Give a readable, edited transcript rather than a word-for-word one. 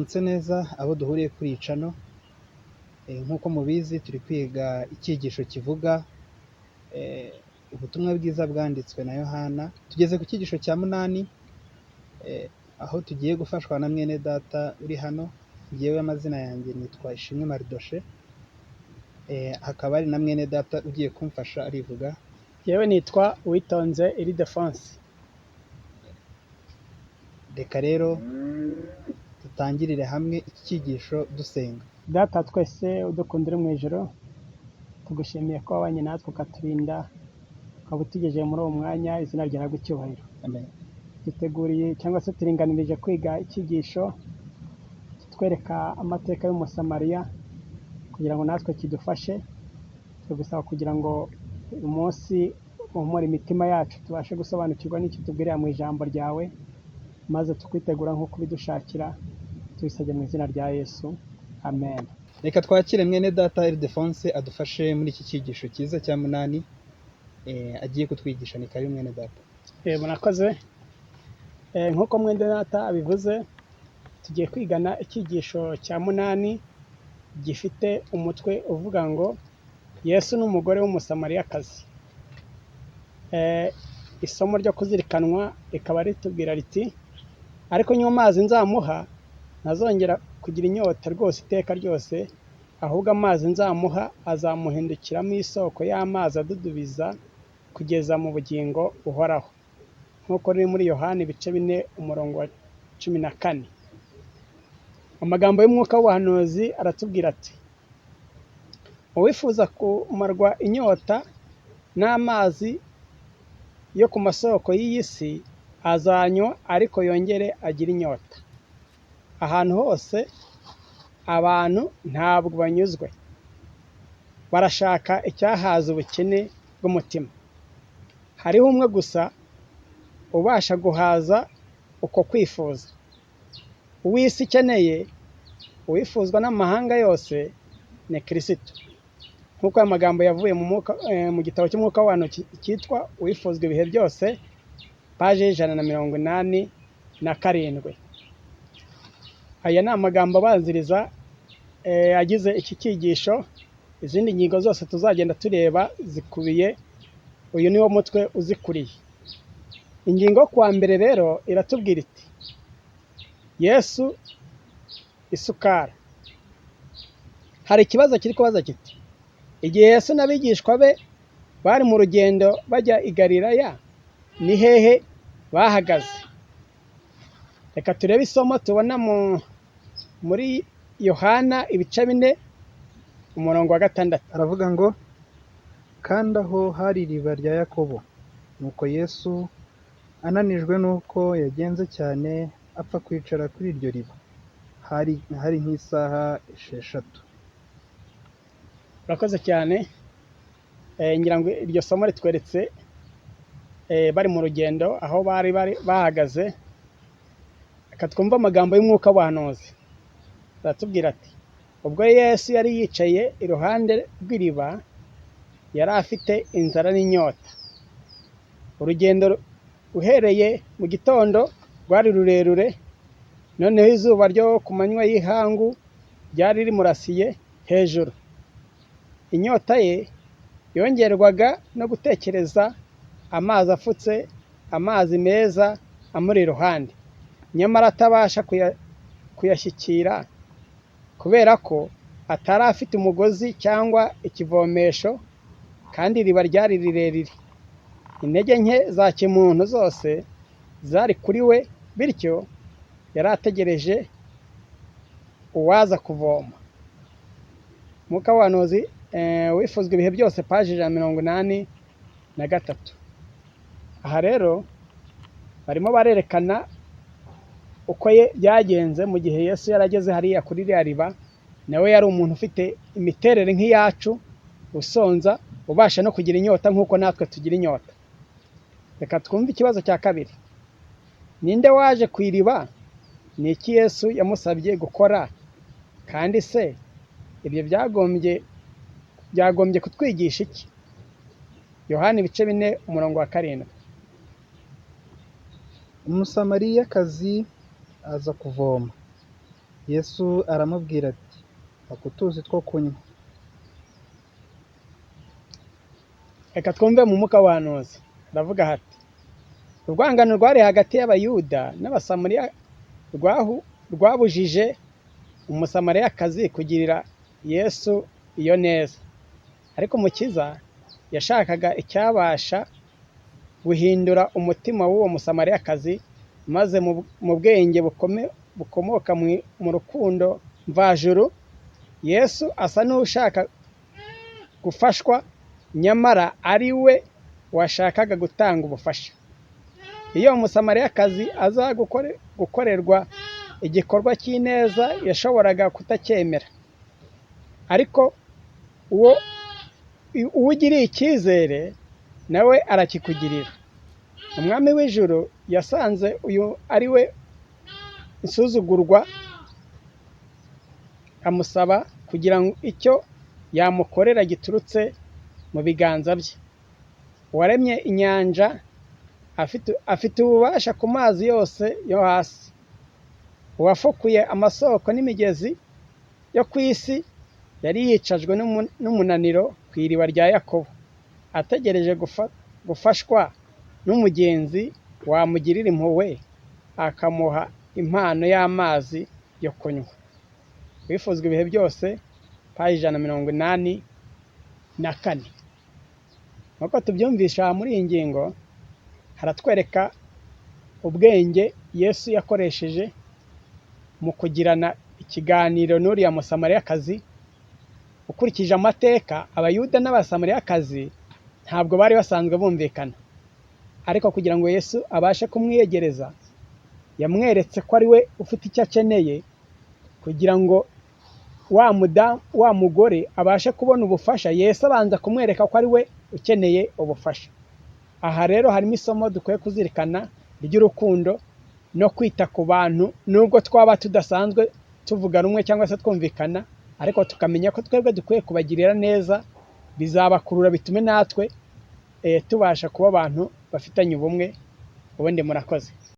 Mwaramutse neza abo duhuriye kuri iyi channel. Nk'uko mubizi, turi kwiga icyigisho kivuga ubutumwa bwiza bwanditswe na Yohana. Tugeze ku cyigisho cya munani, aho tugiye gufashwa na mwene data uri hano. Njyewe amazina yanjye nitwa Ishimwe Maridoshe, hakaba hari na mwene data ugiye kumfasha, arivuga. Yewe, nitwa Uwitonze Ildephonse. Reka rero dutangirire hamwe iki cyigisho dusenga. Data twese udukunda uri mu ijuru, tugushimiye ko wabanye natwe, ukaturinda, ukaba utugejeje muri uwo mwanya. Izina ryawe icyubahiro. Amen. Duteguriye cyangwa se turinganirije kwiga icyigisho kitwereka amateka y'Umusamariya kugira ngo natwe kidufashe. Tugusaba kugira ngo uyu munsi uhumure imitima yacu, tubashe gusobanukirwa n'icyo tubwirira mu ijambo ryawe, maze tukwitegura nk'uko ubidushakira. Tubisabye mu izina rya Yesu, amen. Reka twakire mwene data Ildephonse adufashe muri iki cyigisho cyiza cya munani agiye kutwigisha. Ni karibu, mwene data. Murakoze. Nk'uko mwene data abivuze, tugiye kwigana icyigisho cya munani gifite umutwe uvuga ngo "Yesu n'umugore w'Umusamariyakazi". Isomo ryo kuzirikanwa rikaba ritubwira riti: "Ariko nywa amazi nzamuha ntazongera kugira inyota rwose iteka ryose, ahubwo amazi nzamuha azamuhindukiramo isoko y'amazi adudubiza kugeza mu bugingo buhoraho", nk'uko riri muri Yohani ibice 4, umurongo wa 14. Amagambo y'umwuka w'ubuhanuzi aratubwira ati: "Uwifuza kumarwa inyota n'amazi yo ku masoko y'iyi si azanywa, ariko yongere agire inyota." Ahantu hose abantu ntabwo banyuzwe, barashaka icyahaza ubukene bw'umutima. Hariho umwe gusa ubasha guhaza uko kwifuza. Uw'isi ikeneye, uwifuzwa n'amahanga yose, ni Kirisito, nk'uko aya magambo yavuye mu gitabo cy'umwuka w'abantu cyitwa "Uwifuzwa ibihe byose", paje y'187. Aya ni amagambo abanziriza agize iki cyigisho. Izindi ngingo zose tuzagenda tureba zikubiye, uyu ni wo mutwe uzikuriye. Ingingo yo kuwa mbere rero iratubwira iti: "Yesu isukari". Hari ikibazo kiri kubaza kiti: "Igihe Yesu n'abigishwa be bari mu rugendo bajya i Galilaya, ni hehe bahagaze?" Reka turebe isomo tubona muri Yohana ibice 4, umurongo wa 6. Aravuga ngo: "Kandi aho hari iriba rya Yakobo. Nuko Yesu ananijwe n'uko yagenze cyane, apfa kwicara kuri iryo riba. Hari nk'isaha 6." Urakoze cyane. Ngira ngo iryo somo ritweretse bari mu rugendo, aho bari bahagaze. Reka twumve amagambo y'umwuka w'ubuhanuzi. Aratubwira ati: "Ubwo Yesu yari yicaye iruhande rw'iriba, yari afite inzara n'inyota. Urugendo uhereye mu gitondo rwari rurerure, noneho izuba ryo ku manywa y'ihangu ryari rimurasiye hejuru. Inyota ye yongerwaga no gutekereza amazi afutse, amazi meza amuri iruhande, nyamara atabasha kuyashyikira kubera ko atari afite umugozi cyangwa ikivomesho, kandi iriba ryari rirerire. Intege nke za kimuntu zose zari kuri we, bityo yari ategereje uwaza kuvoma." Mwuka w'ubuhanuzi, wifuzwa ibihe byose, paji 183. Aha rero barimo barerekana uko ye byagenze mu gihe Yesu yari ageze hariya kuri ririya riba. Nawe yari umuntu ufite imiterere nk'iyacu, usonza, ubasha no kugira inyota nk'uko natwe tugira inyota. Reka twumve ikibazo cya kabiri: "Ninde waje ku iriba? Ni iki Yesu yamusabye gukora? Kandi se ibyo byagombye kutwigisha iki?" Yohani ibice 4, umurongo wa 7. Umusamariyakazi aza kuvoma. Yesu aramubwira ati: "Mpa ku tuzi two kunywa." Reka twumve mu mwuka w'ubuhanuzi. Aravuga hati: urwangano rwari hagati y'Abayuda n'Abasamariya rwabujije Umusamariyakazi kugirira Yesu iyo neza, ariko Umukiza yashakaga icyabasha guhindura umutima w'uwo Musamariyakazi, maze mu bwenge bukomoka mu rukundo mvajuru, Yesu asa n'ushaka gufashwa, nyamara ari we washakaga gutanga ubufasha. Iyo Umusamariyakazi aza gukorerwa igikorwa cy'ineza, yashoboraga kutacyemera, ariko uwo ugiriye icyizere nawe arakikugirira. Umwami w'ijuru yasanze uyu ari we insuzugurwa, amusaba kugira ngo icyo yamukorera giturutse mu biganza bye. Uwaremye inyanja afite ububasha ku mazi yose yo hasi, uwafukuye amasoko n'imigezi yo ku isi, yari yicajwe n'umunaniro ku iriba rya Yakobo, ategereje gufashwa n'umugenzi wamugirira impuhwe akamuha impano y'amazi yo kunywa. Wifuzwa ibihe byose, paji 184. Nk'uko tubyumvisha muri iyi ngingo, haratwereka ubwenge Yesu yakoresheje mu kugirana ikiganiro n'uriya Musamariyakazi. Ukurikije amateka, Abayuda n'Abasamariyakazi ntabwo bari basanzwe bumvikana, ariko kugira ngo Yesu abashe kumwiyegereza, yamweretse ko ari we ufite icyo akeneye, kugira ngo wa mugore abashe kubona ubufasha. Yesu abanza kumwereka ko ari we ukeneye ubufasha. Aha rero harimo isomo dukwiye kuzirikana ry'urukundo no kwita ku bantu, nubwo twaba tudasanzwe tuvuga rumwe cyangwa se twumvikana, ariko tukamenya ko twebwe dukwiye kubagirira neza, bizabakurura bitume natwe tubasha kuba abantu bafitanye ubumwe. Ubundi murakoze.